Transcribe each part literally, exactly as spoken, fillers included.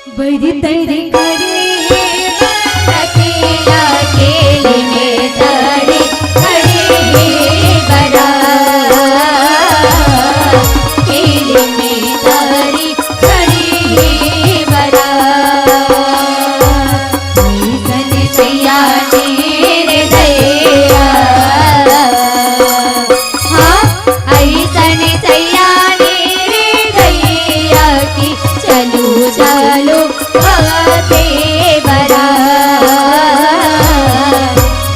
बरी तरी खड़ी बरतिया, केली में तरी खड़ी बरा। केली में तरी खड़ी बरा। अइसन सैया रे दैया। हाँ, अइसन सैया रे दैया कि चलू चलू भगते बरा।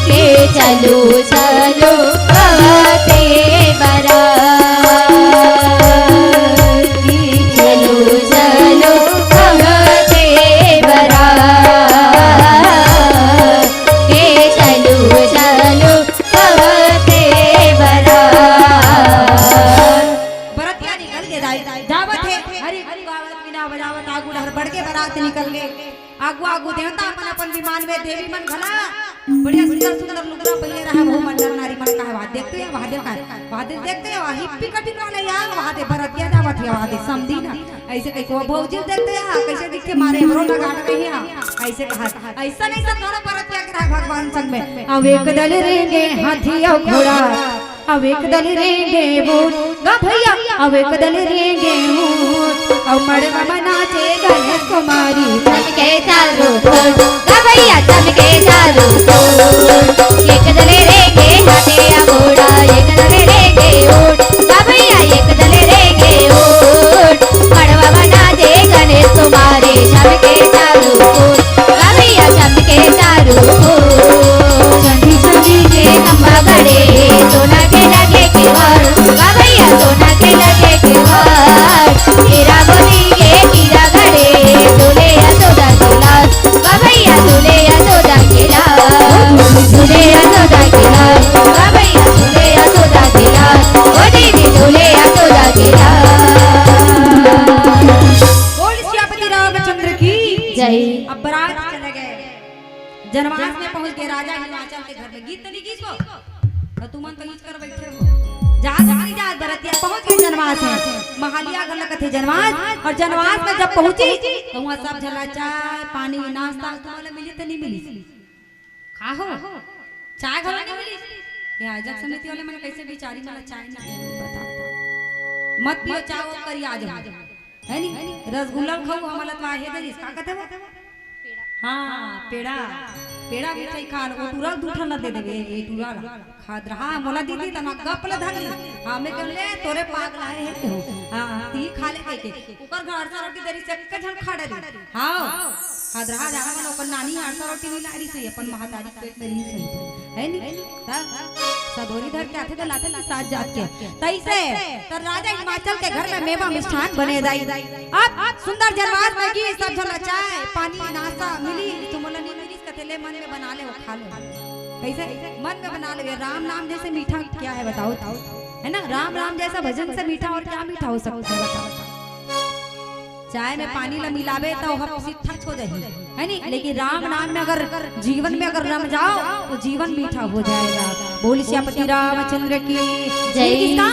के चलू चलू भगते बरा। के चलू चलू भगते बरा। के चलू चलू भगते बरा। बरतिया निकल के दाई जावत हे, हरी हरी गावत, मीना बजावत, आगू डहर बढ़ के बरात निकल गे। आगू आगू देवता अपन अपन विमान में, देवी मन घला बढ़िया सुंदर सुंदर लुगरा पहिरे रहा, बहु मन नर नारी मन कहा, "वाह देखते हो, वाह देखा है, वाह दे-, देखते हो, हिप्पी कटिंग वाले यार, वाह दे बरतिया जावत है, वाह दे समधी ना।" अइसे कहिके वो भौजी देखते हैं, हाँ, कइसे दिखे मारे, हमरो लगा रहे हैं, हाँ, अइसे कहा, अइसन अइसन घलो बरतिया के रहा भगवान संग में। अब एक दल रेंगे हाथी अउ घोड़ा, अब एक दल रेंगे ऊंट, गा भैया, अब एक दल रेंगे ऊंट, अउ मड़वा म नाचे गणेश कुमारी। चमके चारों ओर, गा भैया, चमके चारों ओर। एक दल रेंगे हाथी या घोड़ा, एक दल रेंगे ऊंट, गा भैया, एक दल रेंगे ऊंट, मड़वा म नाचे गणेश कुमारी। चमके चारों ओर, गा भैया, चमके चारों ओर। चंदी चंदी के खंभा गड़े, सोना के लगे केवाड़, गा भैया, सोना के लगे केवाड़। हीरा मोती के हीरा गड़े, झूले यशोदा के लाल, गा भैया, झूले यशोदा के लाल, झूले यशोदा के लाल, गा भैया, झूले यशोदा के लाल, ओ दीदी, झूले यशोदा के लाल। बोल सियापति रामचंद्र की जय। अब बरात चले गए। जनवास में पहुंच गए, राजा हिमाचल के घर में। गीत तो नहीं गीत को, तो तुमन तो ईच कर बैठे हो। जात नहीं जात बरतिया पहुंच गए जनवास में। महलिया घर लगत है जनवास, और जनवास में जब पहुंची तो वहाँ सब झला चाय पानी नाश्ता तुम्हारा मिली तो नहीं मिली? खाहो, चाय घला नहीं मिली। ये आयोजक समिति वाले मन कैसे बिचारी मन चाय नहीं देंगे, बताओ। मत पियो चाय, वो करी आ जाओ, है नी? रसगुल्ला खाओ, हमला तो आहे दे, इसका कहते हो? हाँ, पेड़ा, पेड़ा मिठाई खा लो, वो टूरा दू ठन ला दे देबे, ये टूरा ला। खात रहा, मोला दीदी तना गप ला धर ली। हाँ, मैं कहले, "तोरे पागल आहे है क्यों?" हाँ, हाँ, ती खा ले कह के। ओकर घर से रोटी देरी से एक झन खा डरी। हाँ, खात रहा, जहाँ मन ओकर नानी आरसा रोटी नहीं ला रही से, अपन महतारी पेट में रही से। है नी? तब सधोरी धर के आथे त लाथे ना साथ जात के। तइसे त राजा हिमाचल के घर में मेवा मिष्ठान बने दाई। अब सुंदर जनवास में गीस, सब झन ला चाय, पानी, नाश्ता मिली, तुमन ला नहीं मिली, कथे ले मन में बना ले, वो खा ले। कैसे? मन में बना ले। राम नाम जैसे मीठा क्या है बताओ? है ना? राम नाम जैसा भजन से मीठा और क्या मीठा हो सकता है बताओ? चाय में पानी ला मिलावे त ओह सिट्ठा हो जाही, है नी? लेकिन राम नाम में अगर जीवन में अगर रम जाओ तो जीवन मीठा हो जाएगा। बोल सियापति रामचंद्र की जय। किसका?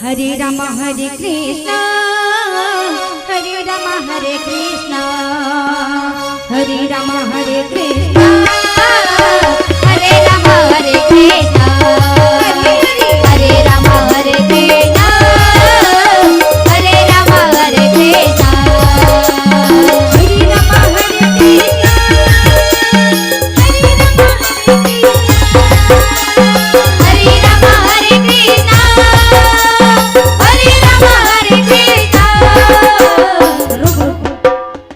हरे राम हरे कृष्णा, हरे राम हरे कृष्णा, हरे राम हरे कृष्णा, हरे राम हरे कृष्णा, हरे हरे, हरे राम हरे कृष्णा, हरे राम हरे कृष्णा, हरे राम हरे कृष्णा, हरे राम हरे कृष्णा, हरे राम हरे कृष्णा, हरे राम हरे कृष्णा। रुक, रुक।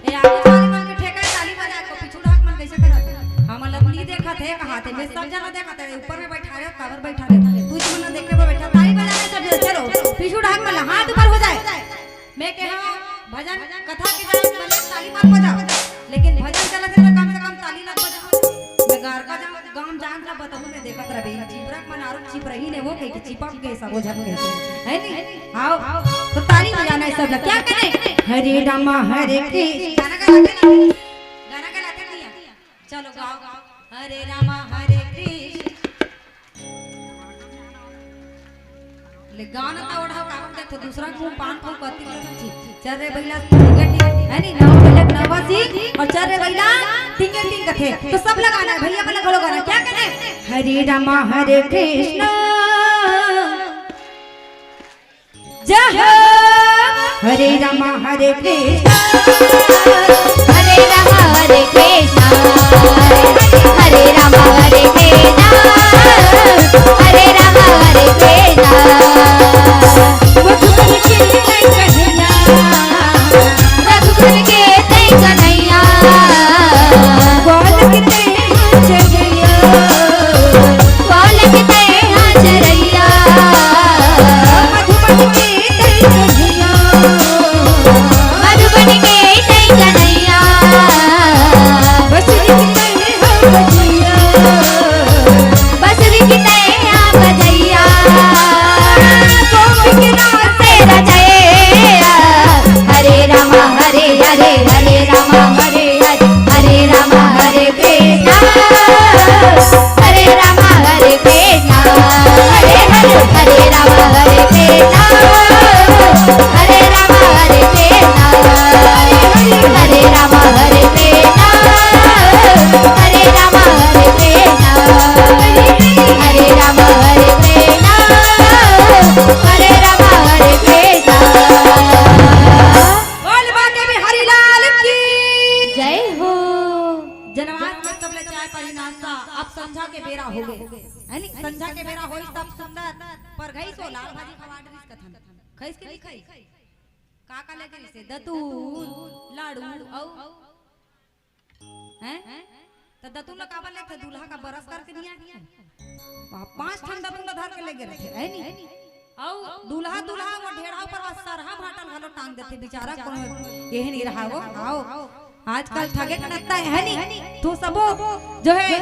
ए, आगे वाले मन के ठेका है, ताली बजा के, पीछू ढाक मन कैसे करत है? हमन ला नहीं देखत है, कहा थे, मैं सब जना देखत है, ऊपर में बैठा रहे हो, काबर बैठा रहे हो? तू इस मन देखे पर बैठा, ताली बजा रहे सब जन, चलो, पीछू ढाक मन ला, हाथ ऊपर हो जाए। मैं कहा, भजन, कथा के जाए, मन ताली मत बजाओ, लेकिन भजन चलत है तो कम से कम ताली ना बजाओ। मैं गार का जाऊं, गांव जान ला बताऊं, मैं देखत रहे, चिपरक मन आरो चिपरही ने वो कह के चिपक गए सब, वो झन गए, है नी? आओ, तो ताली बजाना है सब लोग। क्या करें? हरे रामा हरे कृष्ण। गाना गा लाते नहीं? गाना गा लाते नहीं है? चलो गाओ। हरे रामा हरे कृष्ण। ले गाना ता ओढ़ा का हम देखो दूसरा को पान को कति करना जी। चल रे भैया, है नी? नवा भैया, नवा सिंह। चरे वैला टिंगे टिंग कथे। तो सब लगाना है भैया, वाला घलो गाना। क्या कहते हैं? हरे रामा हरे कृष्णा, जय हो। हरे रामा हरे कृष्णा, हरे रामा हरे कृष्णा, हरे रामा हरे कृष्णा, हरे रामा हरे कृष्णा। मधुबन के तैं कन्हैया, मधुबन के तैं कन्हैया, बालक तैं चढ़ैया, बालक तैं चढ़ैया, मधुबन के तैं कन्हैया, मधुबन के तैं कन्हैया, बसरी के तैं हो बजैया, बसरी के तैं हो बजैया, गोपी के नाम से रचैया। हरे रामा हरे हरे, हरे रामा हरे हरे, हरे रामा हरे कृष्णा, हरे रामा हरे कृष्णा, हरे हरे, हरे रामा हरे कृष्णा, हरे रामा हरे कृष्णा, हरे हरे, हरे रामा हरे कृष्णा, हरे रामा हरे कृष्णा, हरे रामा हरे कृष्णा, हरे रामा हरे कृष्णा। बोल बाटे बिहारी लाल की जय हो। जनवास में सब ले चाय पानी नाश्ता, अब संझा के बेरा हो गए, है नी? संझा के बेरा होई तब सुंदर पर गई सो लाल भाजी खवा डरिस कथन। खैस के नहीं खैस? का का लेगे रहिसे? दतून, लाडू, अउ हैं? त दतून ला काबर लेथे? दूल्हा का बरस करके नहीं आए? वहाँ पांच ठन दतून ला धर के लेगे रहिथे, है नी? अउ दूल्हा, दूल्हा वो ढेढ़ा ऊपर वा सरहा भाटा ल घलो टांग देथे बेचारा, कोनो यही नहीं रहा वो। आओ, आजकल ठगे कनत्ता है नी, तो सबो जो है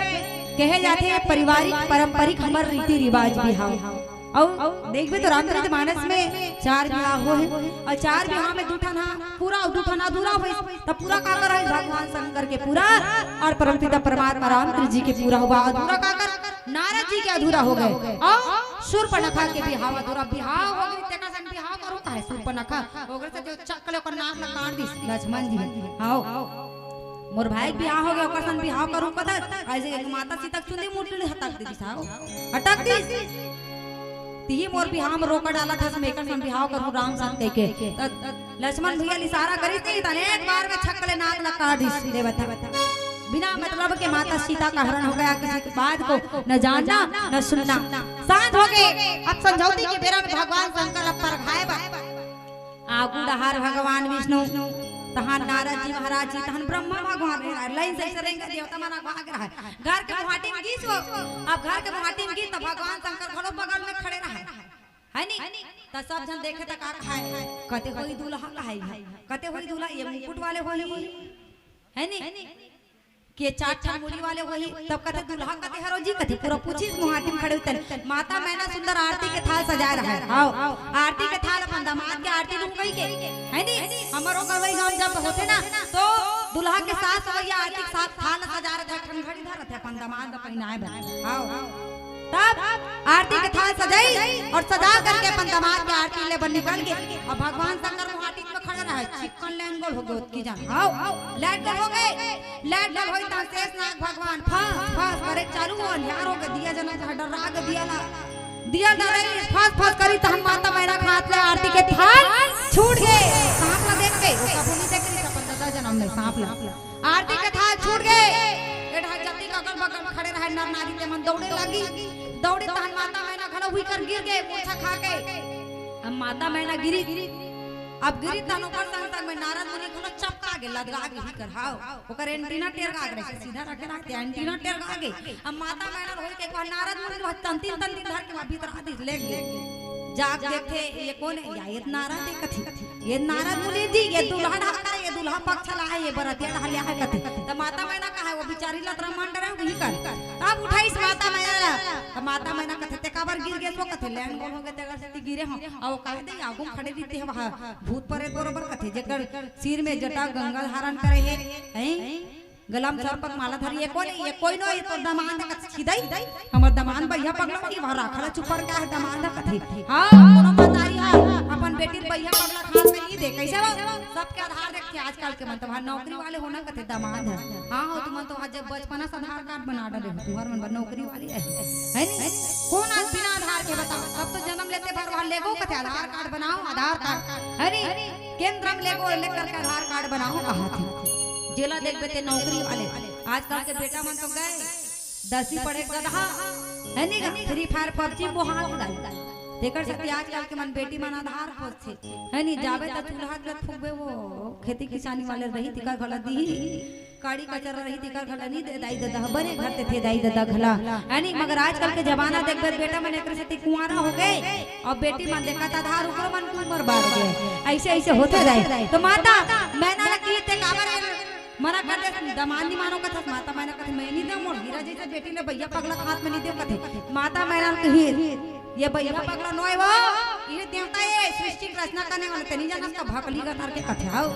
कहे जाथे पारिवारिक पारंपरिक हमर रीति रिवाज बिहाव। अउ देखबे तो रामचरित मानस में चार बिहाव होहे, अउ चार बिहाव में दू ठन हा पूरा अउ दू ठन अधूरा होइस, त पूरा काकर होइस? भगवान शंकर के पूरा अउ परमपिता परमात्मा रामचंद्र जी के पूरा होवा। अधूरा काकर? नारद जी के अधूरा हो गए। अउ शूर्पणखा के बिहाव अधूरा। बिहाव हो गई, तेकर संग बिहाव करूं काहे? शूर्पणखा ओकर से जो चक ले ओकर नाक ला काट दिस लक्ष्मण जी। आओ, मोर भाई के बिहाव हो गए, ओकर संग बिहाव करूं कथस। ऐसे एक माता सीता के चुंदी मुंडी हटक दे दिस, आओ, हटक दिस। तिही मोर बिहाव में रोका डालत हस, मैं एकर संग बिहाव करूं राम संग कहिके। त लक्ष्मण भैया ल इशारा करिस नहीं, तने एक बार में छक ले नाक ला काट दिस। ले बता, बिना मतलब के माता सीता का हरण हो गया, किसी के बात को न जानना न सुनना। सांझ हो गए, अब संझौती के बेरा में भगवान शंकर अब परघाए बर आगू डहार भगवान विष्णु, तहान नारद जी महाराज जी, तहान ब्रह्मा भगवान रहे, लाइन से ऐसे रेंगे देवता मन आगू आगे रहे। घर के मुहाटी में गीस वो, अब घर के मुहाटी में गीस त भगवान शंकर घलो बगल में खड़े रहे, है नी? त सब झन देखे त का कहाय, कते होई दूल्हा कहाय, कते होई दूल्हा, ये मुकुट वाले होई, है नी? के चार ठन मुड़ी वाले होही, तब कथे दूल्हा कते हरो जी, कथे पूरा पूछिस मुहाटी में खड़े उतन। माता मैना सुंदर आरती के थाल सजाए रहे। आओ, आरती के थाल अपन दामाद के आरती लूं कहिके, है नी? हमरो गवई गांव जब होथे ना, तो दूल्हा के सास वही आरती के साथ थाल सजा रहे, ठन घड़ी धरत हे अपन दामाद ला पहिनाए बर। आओ, तब आरती के थाल सजाई अउ सजा करके अपन दामाद के आरती ले बर निकल गे। अब भगवान शंकर मुहाटी में खड़े रहे, चिक्कन लैंगोल हो गए ओतकी जान। आओ, लैंगोल हो गए, लैंगोल होई तहां शेषनाग भगवान फस फस करे चालू हो, अंधियार हो गए, दिया जला था, डर्रा गए दिया ला, दिया डरे फस फस करी, तहां माता मैना के हाथ ले आरती के थाल छूट गए। सांप ला देख के, वो कभू नहीं देखे रहिस अपन ददा जनम में सांप ला। आरती के थाल छूट गए। ए डहर जतिक अगल बगल में खड़े रहे नर नारी ते मन दौड़े लगी, दौड़े तहां माता मैना घलो हुई कर गिर गए, मूर्छा खा गए। अब माता मैना गिरी, अब गिरी तहां ओकर संग संग में नारद मुनि घलो चपका गे, लदगा गे ही कर। हाव, ओकर एंटीना टेरगा गे रहे, सीधा रखे रहते, एंटीना टेरगा गे। अब माता मैना होई के एक बार नारद मुनि वह तंतिन तंतिन धर के वह भीतर आदिस ले गे। जाग देखथे, ये कोन हे? या ये नारद हे कथे। ये नारद मुनि जी, ये दूल्हा ढाका, ये दूल्हा पक्ष ला हे, ये बरतिया ढाल आय कथे। त माता मैना कहाय, वो बिचारी लतरा मन डरे, वही कर। तब उठाइस माता मैना ला। त माता मैना कथे, "ते काबर गिर गेस?" वो कथे, "लैंगोल हो गे, तेकर सेती गिरे हों।" अउ वो कहे दे, "आगू में खड़े रहिते हे, वह भूत परेत बरोबर," कथे, "जेकर सिर में जटा गंगा धारण करे हे, हैं?" गला में सर्प के माला धरी, ये कोन हे? ये कोई नो, ये तोर दमांद कथे छिदई, हमर दमांद बइहा पगला, ये वहाँ राखल चुपर का हे दमांद कथे। हाँ, कोनो मतारी हा अपन बेटी ल बइहा पगला खात में नहीं दे, कइसे हो? सबके आधार देखथे आजकल के मन तो, हाँ, नौकरी वाले होना कथे दमाद है। हाँ हो, तुमन तो आज जब बचपना से आधार कार्ड बना डाले हो, तुम्हार मन बर नौकरी वाली है, है नी? कौन आज बिना आधार के बताओ? अब तो जन्म लेते भर वहाँ लेगो कथे आधार कार्ड बनाओ, आधार कार्ड, है नी? केंद्र में लेगो, लेकर के आधार कार्ड बनाओ कहा थे। जेला देखबे ते नौकरी वाले। आजकल के बेटा मन तो गए, दसवीं पढ़े गधा, है नी गा? फ्री फायर पबजी मोहाल दाई। तेकर सेती आजकल के मन बेटी मन आधार खोजथे, है नी? जाबे त चूल्हा जल फूकबे, वो खेती किसानी वाले रही, तेकर घला दिही, काड़ी कचरा रही, तेकर घला नी दे, दाई ददा ह बने घर ते थे, दाई ददा घला, है नी? मगर आजकल के जमाना देखबे, बेटा मन एकर सेती कुंवारा हो गए, अउ बेटी मन देखत आधार, ओकर मन के उमर बाढ़ गए, अइसे अइसे होथे दाई। तो माता मैना ल किही ते काबर मना कर दे, दमांद नी मानो कथस। माता मैना कथे, मैं नी देव, मोर हीरा जइसे बेटी ल बइहा पगला खात में नी देव कथे। माता मैना ल किही, ये बइहा पगला नोय वो, ये देवता, ये सृष्टि के रचना करने वाले, ते नी जानस का भकली गथर के कथे, हव?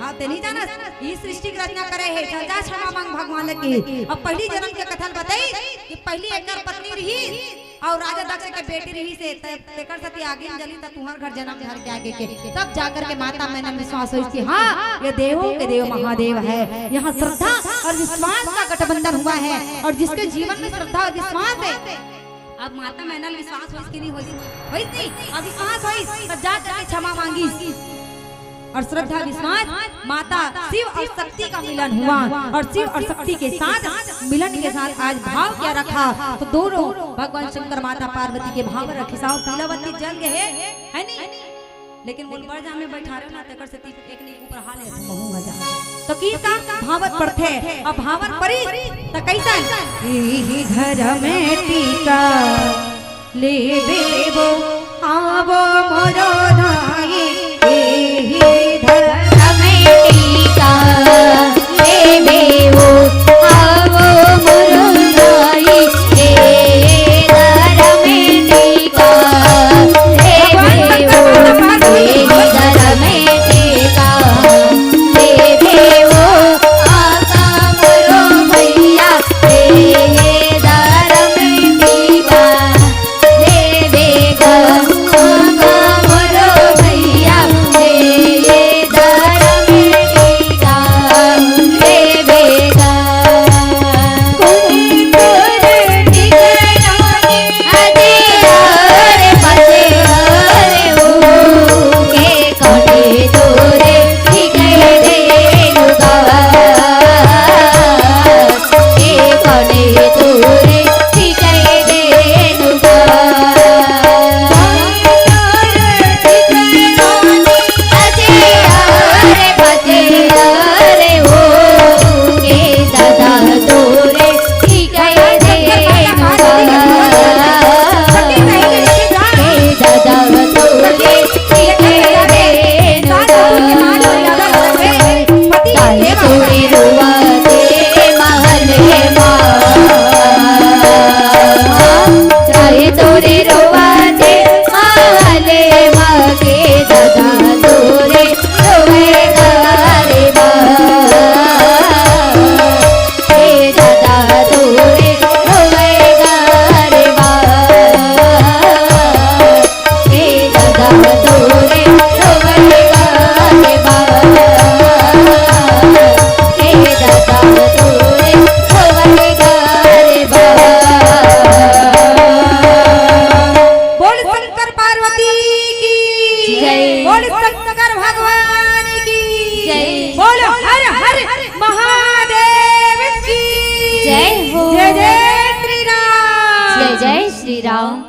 हाँ, ते नी जानस, ये सृष्टि के रचना करे हे, चल जा क्षमा मांग भगवान ल किही। अब पहली जन्म के कथा ल बताइस कि पहली एकर पत्नी रहिस, अउ राजा दक्ष के बेटी रहिस हे, त-, तेकर सेती आगी में जलिस त तुंहर घर जनम धर के आगे के, तब जाकर के माता मैना ल विश्वास होइस कि हाँ, ये देवों के देव महादेव है, यहाँ श्रद्धा और विश्वास का गठबंधन हुआ है, और जिसके जीवन में श्रद्धा और विश्वास है, अब माता मैना ल विश्वास होइस कि नहीं होइस? होइस नहीं, अब विश्वास होइस, तब जाकर के क्षमा मांगिस। और श्रद्धा विश्वास, माता शिव और शक्ति का मिलन हुआ, और शिव और शक्ति के साथ मिलन के साथ आज भाव क्या रखा, तो दोनों भगवान शंकर माता पार्वती के भाव रखे, साव पीलावती जल गए, है नी? लेकिन बोल बड़ जा में बैठा रहे ना, तेकर से तीन एक नहीं ऊपर हाल है, महूंगा जा। तो की का भावत पढ़थे, अब भावत पढ़िस, त कैसन? यही धर्म टीका लेबे वो, आवो मोरो नाई, एही धर्म टीका लेबे वो, आवो मोरो नाई, एही धर्म टीका लेबे वो, एही धर्म टीका लेबे वो, आका मोरो भैया, एही धर्म टीका बोल शंकर पार्वती की जय। बोल शंकर भगवान की जय। बोल हर हर महादेव की जय हो। जय जय श्री राम। जय जय श्री राम।